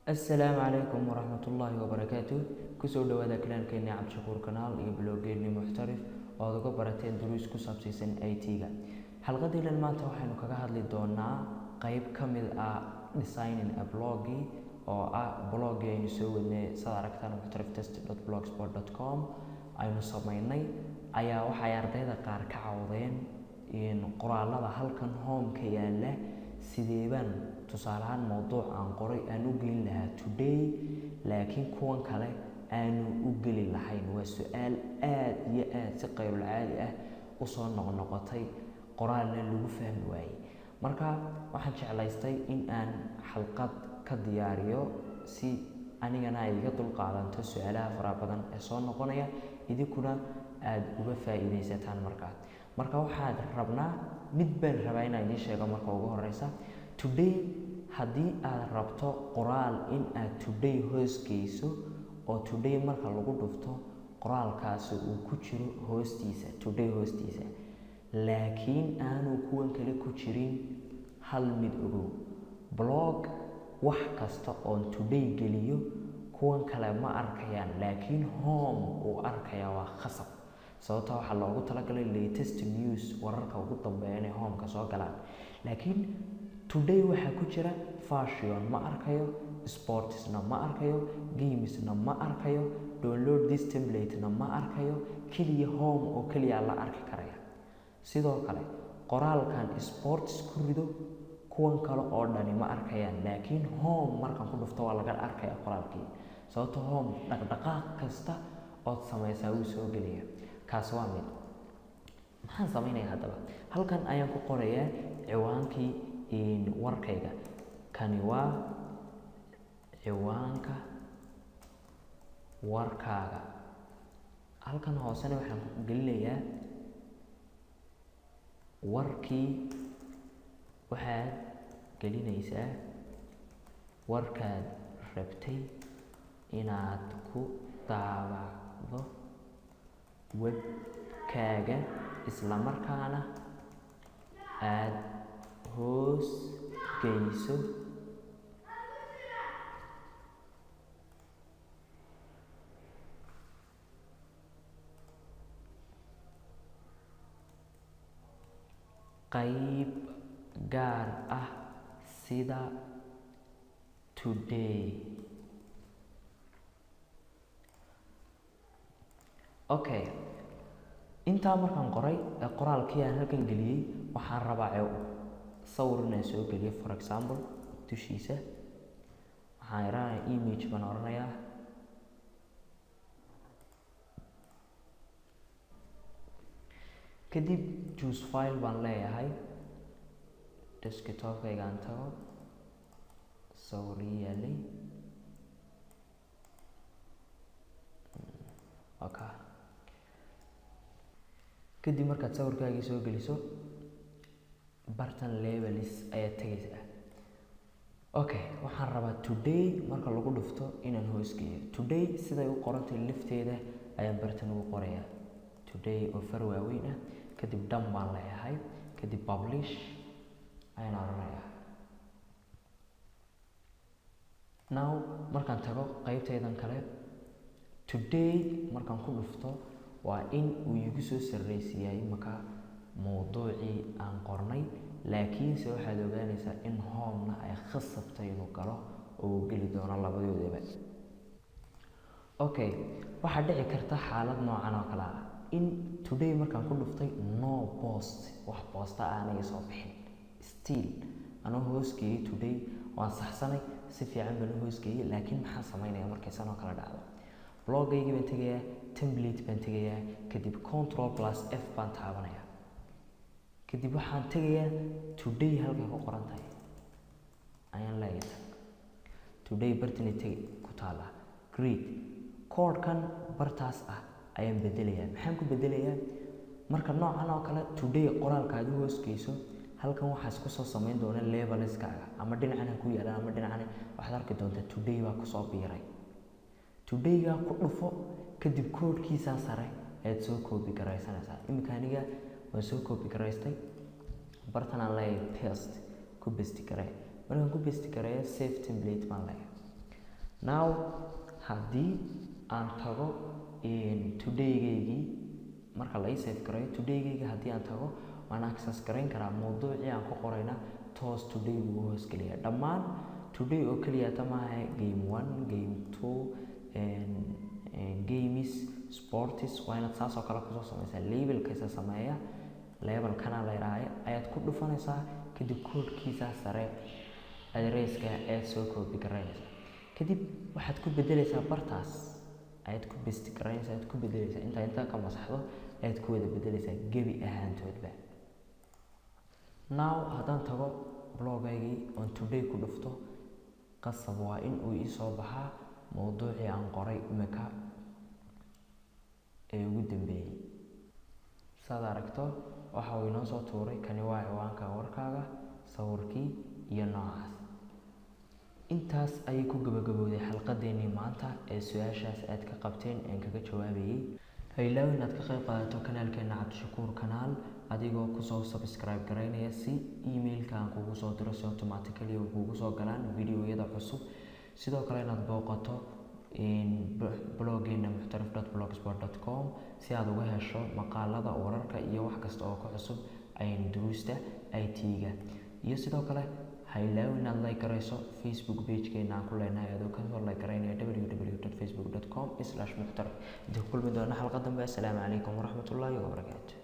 Assalaamu calaykum waraxmatullaahi wabarakaatu. Kusoo dhawaada kanaalkeeni Cabdishakuur Kanaal iyo bloggeeni Muxtarif oo aad uga barateen duruus ku saabsaysan IT-ga. Xalqadeenan maanta waxaynu kaga hadli doonaa qeyb ka mid ah designing a bloggi, oo ah bloggii aynu soo wadnay. Saad aragtaan, muxtariftest.blogspot.com aynu sameynay ayaa waxay ardayda qaar ka cawdeen in qoraalada halkan home-ka yaalla sideebaan, tusaale ahaan, mowduuc aan qoray aan u gelin lahaa today, laakiin kuwan kale aanu u geli lahayn. Waa su-aal aada iyo aada si qayrul caadi ah usoo noqnoqotay, qoraalna lagu fahmi waayey. Marka waxaan jeclaystay in aan xalqad ka diyaariyo si anigana ay iga dulqaadanto su-aalaha faraha badan ee soo noqonaya, idinkuna aada uga faa'iidaysataan. Marka waxaad rabnaa, mid baan rabaa inaan idiin sheego. Marka ugu horeysa, today haddii aad rabto qoraal in aad today hoos geyso, oo today marka lagu dhufto qoraalkaasi uu ku jiro hoostiisa, today hoostiisa, laakiin aanu kuwan kale ku jirin, hal mid ogow: blog wax kasta oon today geliyo kuwan kale ma arkayaan, laakiin home uu arkayaa, waa khasab. Sababta waxaa loogu talagalay latest news, wararka ugu dambeeya, inay homeka soo galaan. Laakiin today waxaa ku jira fashion ma arkayo, sportsna ma arkayo, gamesna ma arkayo, download this templatena ma arkayo. Keliya home oo keliya la arki karaya. Sidoo kale qoraalkan sports ku rido, kuwan kale oo dhani ma arkayaan, laakiin home markaan ku dhufto waa laga arkaya qoraalkii, sababto home dhaqdhaqaaq kasta ood samaysaa wuu soo gelaya. Kaas waa mid. Maxaan samaynayaa haddaba? Halkan ayaan ku qorayaa ciwaankii warkayga. Kani waa ciwaanka warkaaga. Halkan hoosena waxaan ku gelinayaa warkii. Waxaad gelinaysaa warkaad rabtay inaad ku daabacdo webkaaga, isla markaana aada hoos geyso qayb gaar ah sida today. Okay, intaa markaan qoray ee qoraalkii aan halkan geliyey, waxaan rabaa sawir inaan soo geliyo. For example, dushiisa waxaan iranaya image baan oranayaa. Kadib choose file baan leeyahay, desktopkaygaan tago, sawir ii yaalay. Okay, kadib markaad sawirkaagii soo geliso, bartan labels ayaad tegaysaa. Okay, waxaan rabaa today marka lagu dhufto inaan hoos geeyo. Today siday u qorantay lafteeda ayaan bartan ugu qorayaa, today oo far waaweyn ah. Kadib done baan leeyahay, kadib publish ayaan odhanayaa. Now markaan tago qeybtaydan kale, today markaan ku dhufto waa in uu igu soo sarreysiiyay imaka mowduucii aan qornay. Laakiinse waxaad ogaanaysaa in homena ay khasabtay inuu galo oo uu geli doono labadoodaba. Okay, waxaa dhici karta xaalad noocan oo kale ah in today markaan ku dhuftay no post, wax posta aanay soo bixin. Still anoo hoosgeeyey today, waan saxsanay, si fiican baan u hoosgeeyey, laakiin maxaan sameynaya markay san oo kale dhacdo? Bloggaygii baan tegayaa, template baan tegayaa, kadib Control plus F baan taabanaya. Kadib waxaan tegayaa today halkay ku qoran tahay ayaan leeyahay tag. Today bartani tegi ku taala. Great, koodhkan bartaas ah ayaan bedelayaa. Maxaan ku bedelayaa? Marka noocan oo kale today qoraalka aad u hoosgeyso, halkan waxaas kusoo samayn doona labelskaaga, ama dhinacan ha ku yaalaan ama dhinacan. Waxaad arki doontaa today baa kusoo biiray. Todaygaa ku dhufo, kadib koodhkiisaa sare ayaad soo copy garaysanaysaa. Iminka aniga waan soo copy garaystay. Bartan aan leeyahay paste, ku paste garee. Markaan ku paste gareeyo, save template baan leeyahay. Now haddii aan tago todaygaygii, marka la ii save garayo todaygayga, haddii aan tago, waan access garayn karaa mawduucii aan ku qorayna. Toos today buu u hoosgeliyaa dhammaan. Today oo keliya ta maaha, game one, game two, games, sports. Waa inaad saas oo kale kusoo sameysaa. Labelkiisa sameeya, labelkana la yidhaahay ayaad ku dhufanaysaa. Kadib koodhkiisa sare, addresska, ayaad soo copy garaynaysaa. Kadib waxaad ku bedeleysaa bartaas, ayaad ku paste garaynaysaa, ayaad ku bedeleysaa. Intaa ka masaxdo ayaad ku wada bedeleysaa gebi ahaantoodba. Now haddaan tago blogaygii oon today ku dhufto, qasab waa in uu iisoo baxaa mowduucii aan qoray imika ee ugu dambeeyey. Saad aragto, waxa uu inoo soo tuuray kani waa ciwaanka warkaaga, sawirkii iyo noocaas. Intaas ayay ku gabagabowday xalqadeennii maanta ee su-aashaas aad ka qabteen een kaga jawaabayay. Ha ilaawin inaad ka qayb qaadato kanaalkeena Cabdishakuur Kanaal, adigoo kusoo subscribe garaynaya, si emailka aan kugu soo diro si automatically uu kugu soo galaan videoyada cusub. Sidoo kale inaad booqato bloggeena muxtarif.blogspot.com si aad uga hesho maqaalada, wararka iyo wax kasta oo ka cusub duruusta IT-ga. Iyo sidoo kale ha ilaawin inaad like garayso Facebook pagekeena aan ku leenahay, adoo kasoo like garaynaya www.facebook.com/muxtarif. Inta ku kulmi doona xalqa dambe, assalaamu calaykum waraxmatullaahi wabarakaatu.